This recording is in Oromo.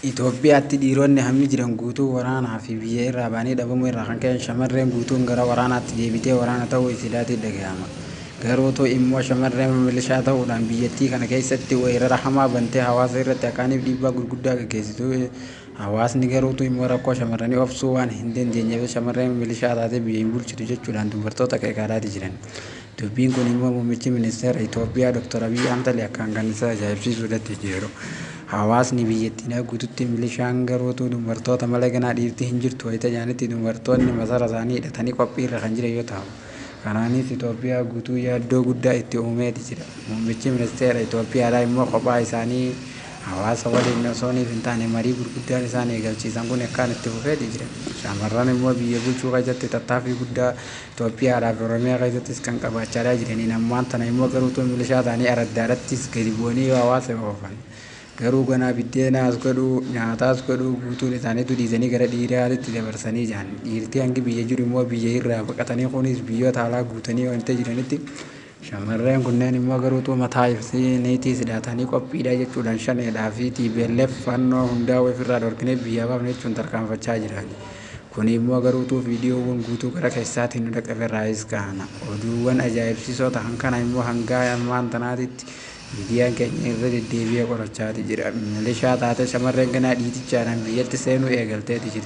Itoophiyaatti dhiironni hammi jiran guutuu waraanaa fi biyya irraa ba'anii dhabamuu irraa kan ka'e shamarreen guutuun gara waraanaatti deebitee waraana ta'uu isiidhaatti dhagahama. Garuutu immoo shamarreen milishaa ta'uudhaan biyyattii kana keessatti weerara hamaa bantee hawaasa irratti akaaniif dhiibbaa gurguddaa gaggeessitu. Hawaasni garuutu immoo rakkoo shamarranii obsuu waan hin dandeenyeef shamarreen milishaa taatee biyya hin bulchitu jechuudhaan dubartoota qeeqaadhaati jiran. Dubbiin kun immoo muummichi ministeera Itoophiyaa Dr. Abiyyi Ahmad akkaan kan isa ajaa'ibsiisuudhaatti jiru. Hawaasni biyyattiidhaa guututti milishaan garuutu dubartoota malee ganaa dhiirti hin jirtu wayita jaanitti dubartoonni masara isaanii hidhatanii qophiirra kan jiran yoo ta'u. Kanaanis Itoophiyaa guutuu yaaddoo guddaa itti uumeeti jira. Muummichi ministeera Itoophiyaadhaa immoo kophaa isaanii hawaasa waliin osoo hin taane marii gurguddaan isaan eegalchiisan kun akkaan itti fufeeti jira. Shamarran immoo biyya bulchuu keessatti tattaaffii guddaa Itoophiyaadhaa fi Oromiyaa keessattis kan qabaachaa jiraniin ammaan tana immoo garuutuu milishaa ta'anii araddaadhattis gadi bu'anii hawaasa oofan. Garuu ganaa biddeenaas godhuu nyaataas godhuu guutuun isaaniitu dhiisanii gara dhiiraatti dabarsanii jiran. Dhiirtii hangi biyya jiru immoo biyya irraa baqatanii kunis biyyoota alaa guutanii wanta jiranitti shamarreen kunneen immoo garuutuu mataa ibsiniitii hidhatanii qophiidha jechuudhaan shaneedhaa fi TPLF fannoo hundaa ofirraa dhorkinee biyyaa baafne jechuun tarkaanfachaa jiran. Kun immoo garuutuu viidiyoowwan guutuu gara keessaatiin nu dhaqqabe irraayis kaana. Oduuwwan ajaa'ibsiisoo ta'an kana immoo hanga ammaan tanaatitti miidiyaan keenya irra deddeebi'ee qorachaati jira. Milishaa taate shamarreen ganaa dhiitichaadhaan biyyatti seenuu eegalteeti jirti.